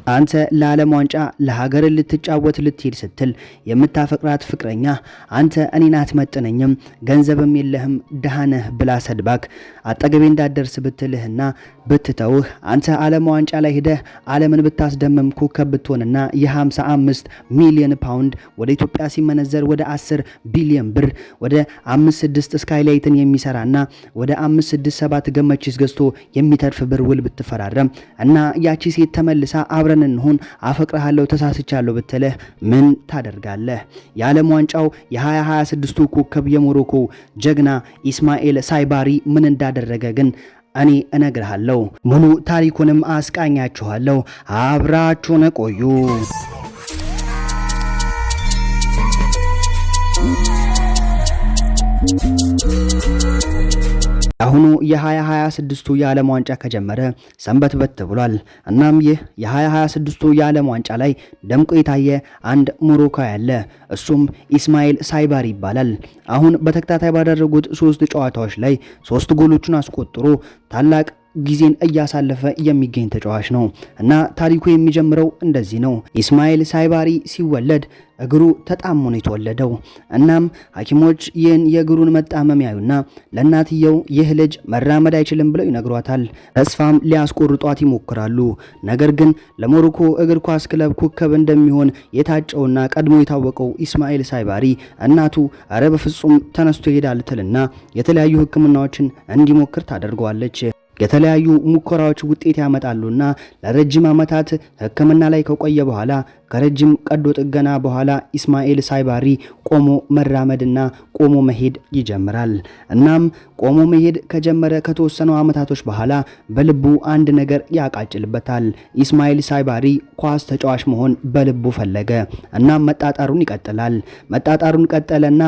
አንተ ለዓለም ዋንጫ ለሀገር ልትጫወት ልትሄድ ስትል የምታፈቅራት ፍቅረኛ አንተ እኔን አትመጥነኝም፣ ገንዘብም የለህም፣ ድሃ ነህ ብላ ሰድባክ አጠገቤ እንዳትደርስ ብትልህና ብትተውህ፣ አንተ ዓለም ዋንጫ ላይ ሄደህ ዓለምን ብታስደምም፣ ኮከብ ብትሆንና የ55 ሚሊዮን ፓውንድ ወደ ኢትዮጵያ ሲመነዘር ወደ 10 ቢሊዮን ብር፣ ወደ 5 6 ስካይላይትን የሚሰራና ወደ 5 6 7 ገመቺስ ገዝቶ የሚተርፍ ብር ውል ብትፈራረም እና ያቺ ሴት ተመልሳ አብረን እንሁን፣ አፈቅርሃለሁ፣ ተሳስቻለሁ ብትልህ ምን ታደርጋለህ? የዓለም ዋንጫው የ2026ቱ ኮከብ የሞሮኮ ጀግና ኢስማኤል ሳይባሪ ምን እንዳደረገ ግን እኔ እነግርሃለሁ። ሙሉ ታሪኩንም አስቃኛችኋለሁ። አብራችሁን ቆዩ። አሁኑ የ2026ቱ የዓለም ዋንጫ ከጀመረ ሰንበትበት ብሏል። እናም ይህ የ2026ቱ የዓለም ዋንጫ ላይ ደምቆ የታየ አንድ ሞሮካዊ አለ። እሱም ኢስማኤል ሳይባሪ ይባላል። አሁን በተከታታይ ባደረጉት ሶስት ጨዋታዎች ላይ ሶስት ጎሎቹን አስቆጥሮ ታላቅ ጊዜን እያሳለፈ የሚገኝ ተጫዋች ነው እና ታሪኩ የሚጀምረው እንደዚህ ነው። ኢስማኤል ሳይባሪ ሲወለድ እግሩ ተጣሞ ነው የተወለደው። እናም ሐኪሞች ይህን የእግሩን መጣመም ያዩና ለእናትየው ይህ ልጅ መራመድ አይችልም ብለው ይነግሯታል። ተስፋም ሊያስቆርጧት ይሞክራሉ። ነገር ግን ለሞሮኮ እግር ኳስ ክለብ ኮከብ እንደሚሆን የታጨውና ቀድሞ የታወቀው ኢስማኤል ሳይባሪ እናቱ አረ በፍጹም ተነስቶ ይሄዳል ትልና የተለያዩ ሕክምናዎችን እንዲሞክር ታደርገዋለች። የተለያዩ ሙከራዎች ውጤት ያመጣሉና ለረጅም ዓመታት ሕክምና ላይ ከቆየ በኋላ፣ ከረጅም ቀዶ ጥገና በኋላ ኢስማኤል ሳይባሪ ቆሞ መራመድና ቆሞ መሄድ ይጀምራል። እናም ቆሞ መሄድ ከጀመረ ከተወሰኑ ዓመታቶች በኋላ በልቡ አንድ ነገር ያቃጭልበታል። ኢስማኤል ሳይባሪ ኳስ ተጫዋች መሆን በልቡ ፈለገ። እናም መጣጣሩን ይቀጥላል። መጣጣሩን ቀጠለና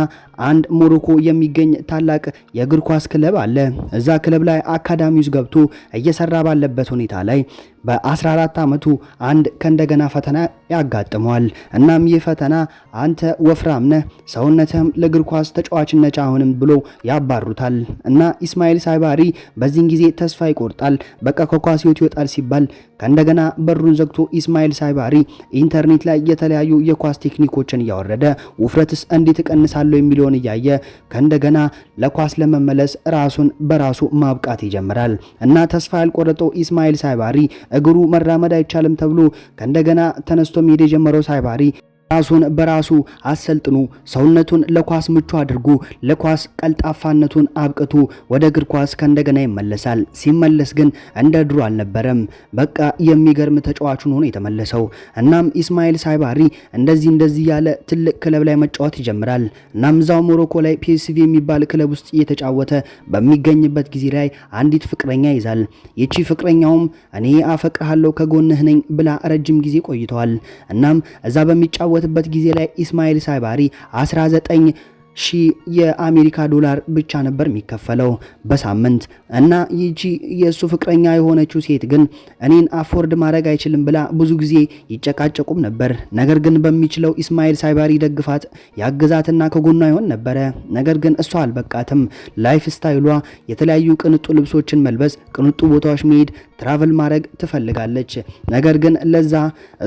አንድ ሞሮኮ የሚገኝ ታላቅ የእግር ኳስ ክለብ አለ። እዛ ክለብ ላይ አካዳሚ ውስጥ ገብቶ እየሰራ ባለበት ሁኔታ ላይ በ14 ዓመቱ አንድ ከእንደገና ፈተና ያጋጥመዋል። እናም ይህ ፈተና አንተ ወፍራም ነህ፣ ሰውነትህም ለእግር ኳስ ተጫዋችነት አሁንም ብሎ ያባሩታል። እና ኢስማኤል ሳይባሪ በዚህን ጊዜ ተስፋ ይቆርጣል። በቃ ከኳስ ህይወት ይወጣል ሲባል ከእንደገና በሩን ዘግቶ ኢስማኤል ሳይባሪ ኢንተርኔት ላይ የተለያዩ የኳስ ቴክኒኮችን እያወረደ፣ ውፍረትስ እንዴት እቀንሳለሁ የሚለውን እያየ ከእንደገና ለኳስ ለመመለስ ራሱን በራሱ ማብቃት ይጀምራል። እና ተስፋ ያልቆረጠው ኢስማኤል ሳይባሪ፣ እግሩ መራመድ አይቻልም ተብሎ ከእንደገና ተነስቶ መሄድ የጀመረው ሳይባሪ፣ ራሱን በራሱ አሰልጥኖ፣ ሰውነቱን ለኳስ ምቹ አድርጎ፣ ለኳስ ቀልጣፋነቱን አብቅቶ ወደ እግር ኳስ ከእንደገና ይመለሳል። ሲመለስ ግን እንደ ድሮ አልነበረም። በቃ የሚገርም ተጫዋቹን ሆኖ የተመለሰው። እናም ኢስማኤል ሳይባሪ እንደዚህ እንደዚህ ያለ ትልቅ ክለብ ላይ መጫወት ይጀምራል። እናም እዛው ሞሮኮ ላይ ፒኤስቪ የሚባል ክለብ ውስጥ እየተጫወተ በሚገኝበት ጊዜ ላይ አንዲት ፍቅረኛ ይዛል። ይቺ ፍቅረኛውም እኔ አፈቅርሃለሁ፣ ከጎንህ ነኝ ብላ ረጅም ጊዜ ቆይተዋል። እናም እዛ በሚጫወትበት ጊዜ ላይ ኢስማኤል ሳይባሪ 19 ሺህ የአሜሪካ ዶላር ብቻ ነበር የሚከፈለው በሳምንት። እና ይቺ የእሱ ፍቅረኛ የሆነችው ሴት ግን እኔን afford ማድረግ አይችልም ብላ ብዙ ጊዜ ይጨቃጨቁም ነበር። ነገር ግን በሚችለው ኢስማኤል ሳይባሪ ደግፋት፣ ያግዛትና ከጎኗ ይሆን ነበረ። ነገር ግን እሷ አልበቃትም። Lifestyle ሏ የተለያዩ ቅንጡ ልብሶችን መልበስ፣ ቅንጡ ቦታዎች መሄድ፣ travel ማድረግ ትፈልጋለች። ነገር ግን ለዛ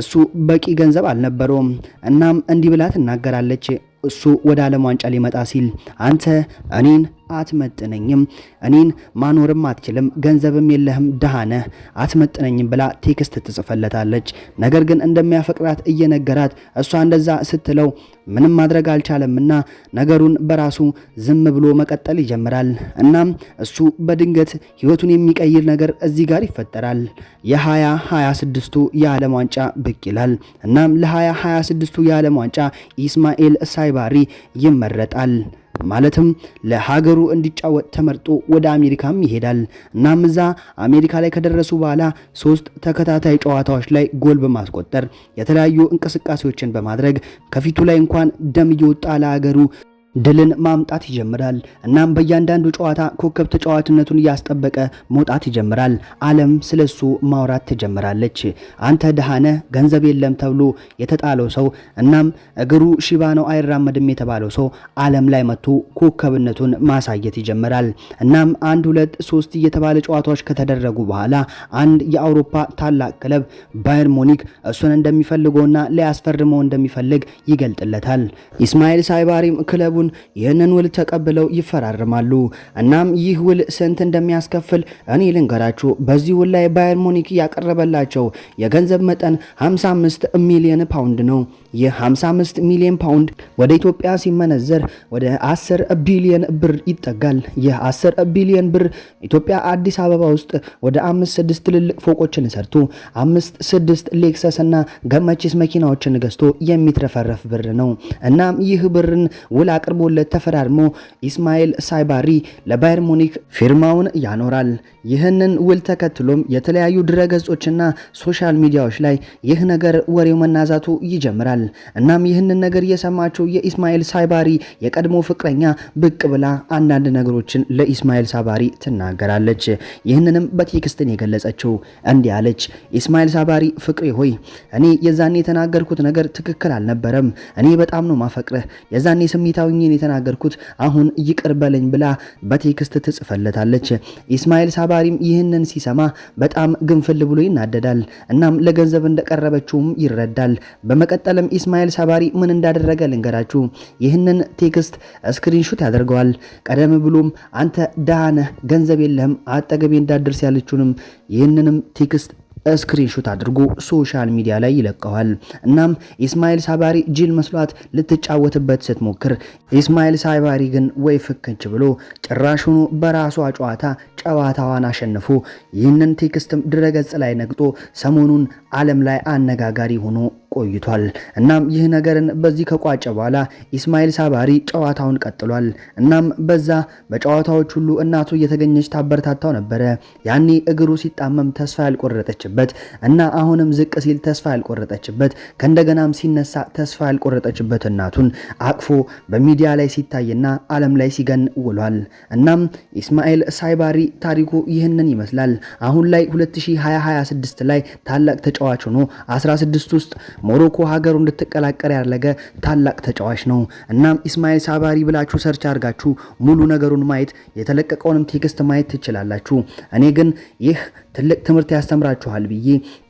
እሱ በቂ ገንዘብ አልነበረውም። እናም እንዲህ ብላ ትናገራለች። እሱ ወደ ዓለም ዋንጫ ሊመጣ ሲል አንተ እኔን አትመጥነኝም፣ እኔን ማኖርም አትችልም፣ ገንዘብም የለህም፣ ድሃ ነህ፣ አትመጥነኝም ብላ text ትጽፈለታለች። ነገር ግን እንደሚያፈቅራት እየነገራት እሷ እንደዛ ስትለው ምንም ማድረግ አልቻለምና ነገሩን በራሱ ዝም ብሎ መቀጠል ይጀምራል። እናም እሱ በድንገት ህይወቱን የሚቀይር ነገር እዚህ ጋር ይፈጠራል። የ2026ቱ የዓለም ዋንጫ ብቅ ይላል። እናም ለ2026ቱ የዓለም ዋንጫ ኢስማኤል ሳይባሪ ይመረጣል። ማለትም ለሀገሩ እንዲጫወት ተመርጦ ወደ አሜሪካም ይሄዳል። እናም እዛ አሜሪካ ላይ ከደረሱ በኋላ ሶስት ተከታታይ ጨዋታዎች ላይ ጎል በማስቆጠር፣ የተለያዩ እንቅስቃሴዎችን በማድረግ፣ ከፊቱ ላይ እንኳን ደም እየወጣ ለሀገሩ ድልን ማምጣት ይጀምራል። እናም በእያንዳንዱ ጨዋታ ኮከብ ተጫዋችነቱን እያስጠበቀ መውጣት ይጀምራል። ዓለም ስለሱ ማውራት ትጀምራለች። አንተ ድሃ ነህ፣ ገንዘብ የለም ተብሎ የተጣለው ሰው፣ እናም እግሩ ሽባ ነው አይራመድም የተባለው ሰው ዓለም ላይ መጥቶ ኮከብነቱን ማሳየት ይጀምራል። እናም አንድ፣ ሁለት፣ ሶስት እየተባለ ጨዋታዎች ከተደረጉ በኋላ አንድ የአውሮፓ ታላቅ ክለብ ባየር ሙኒክ እሱን እንደሚፈልገውና ሊያስፈርመው እንደሚፈልግ ይገልጥለታል። ኢስማኤል ሳይባሪም ክለቡን ይህንን ውል ተቀብለው ይፈራርማሉ። እናም ይህ ውል ስንት እንደሚያስከፍል እኔ ልንገራችሁ። በዚህ ውል ላይ ባየር ሙኒክ ያቀረበላቸው የገንዘብ መጠን 55 ሚሊዮን ፓውንድ ነው። ይህ 55 ሚሊዮን ፓውንድ ወደ ኢትዮጵያ ሲመነዘር ወደ 10 ቢሊዮን ብር ይጠጋል። ይህ 10 ቢሊዮን ብር ኢትዮጵያ አዲስ አበባ ውስጥ ወደ 5 6 ትልልቅ ፎቆችን ሰርቶ፣ 5 6 ሌክሰስ እና ገመቺስ መኪናዎችን ገዝቶ የሚትረፈረፍ ብር ነው። እናም ይህ ብርን ውል አቅርቦለት ተፈራርሞ ኢስማኤል ሳይባሪ ለባየር ሙኒክ ፊርማውን ያኖራል። ይህንን ውል ተከትሎም የተለያዩ ድረገጾችና social media ዎች ላይ ይህ ነገር ወሬው መናዛቱ ይጀምራል። እናም ይህንን ነገር የሰማችው የኢስማኤል ሳይባሪ የቀድሞ ፍቅረኛ ብቅ ብላ አንዳንድ ነገሮችን ለኢስማኤል ሳባሪ ትናገራለች። ይህንንም በ text ን የገለጸችው እንዲህ አለች። ኢስማኤል ሳባሪ፣ ፍቅሬ ሆይ፣ እኔ የዛኔ የተናገርኩት ነገር ትክክል አልነበረም። እኔ በጣም ነው ማፈቅርህ። የዛኔ ስሜታዊ የተናገርኩት፣ አሁን ይቅር በለኝ ብላ በ text ትጽፈለታለች። ኢስማኤል ሳባሪም ይህንን ሲሰማ በጣም ግንፍል ብሎ ይናደዳል። እናም ለገንዘብ እንደቀረበችውም ይረዳል። በመቀጠልም ኢስማኤል ሳባሪ ምን እንዳደረገ ልንገራችሁ። ይህንን text screenshot ያደርገዋል። ቀደም ብሎም አንተ ደሃ ነህ፣ ገንዘብ የለህም፣ አጠገቤ እንዳትደርስ ያለችውንም ይህንንም text screenshot አድርጎ social media ላይ ይለቀዋል። እናም ኢስማኤል ሳባሪ ጅል መስሏት ልትጫወትበት ስትሞክር፣ ኢስማኤል ሳባሪ ግን ወይ ፍክንች ብሎ ጭራሹኑ በራሷ ጨዋታ ጨዋታዋን አሸንፎ ይህንን text ም ድረገጽ ላይ ነግጦ ሰሞኑን ዓለም ላይ አነጋጋሪ ሆኖ ቆይቷል። እናም ይህ ነገርን በዚህ ከቋጨ በኋላ ኢስማኤል ሳባሪ ጨዋታውን ቀጥሏል። እናም በዛ በጨዋታዎች ሁሉ እናቱ እየተገኘች ታበረታታው ነበረ። ያኔ እግሩ ሲጣመም ተስፋ ያልቆረጠችበት እና አሁንም ዝቅ ሲል ተስፋ ያልቆረጠችበት፣ ከእንደገናም ሲነሳ ተስፋ ያልቆረጠችበት እናቱን አቅፎ በሚዲያ ላይ ሲታይና ዓለም ላይ ሲገን ውሏል። እናም ኢስማኤል ሳይባሪ ታሪኩ ይህንን ይመስላል። አሁን ላይ 2026 ላይ ታላቅ ተጫዋች ሆኖ 16 ውስጥ ሞሮኮ ሀገሩ እንድትቀላቀል ያደረገ ታላቅ ተጫዋች ነው። እናም ኢስማኤል ሳባሪ ብላችሁ search አድርጋችሁ ሙሉ ነገሩን ማየት፣ የተለቀቀውንም text ማየት ትችላላችሁ። እኔ ግን ይህ ትልቅ ትምህርት ያስተምራችኋል ብዬ፣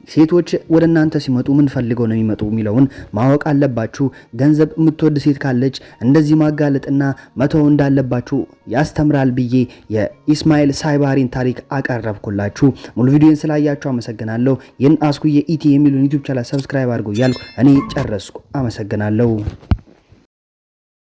ሴቶች ወደ እናንተ ሲመጡ ምን ፈልገው ነው የሚመጡ የሚለውን ማወቅ አለባችሁ። ገንዘብ የምትወድ ሴት ካለች እንደዚህ ማጋለጥና መተው እንዳለባችሁ ያስተምራል ብዬ የኢስማኤል ሳይባሪን ታሪክ አቀረብኩላችሁ። ሙሉ ቪዲዮን ስላያችሁ አመሰግናለሁ። ይህን አስኩዬ ኢቲ የሚሉን YouTube channel subscribe አድርጉ እያልኩ እኔ ጨረስኩ። አመሰግናለሁ።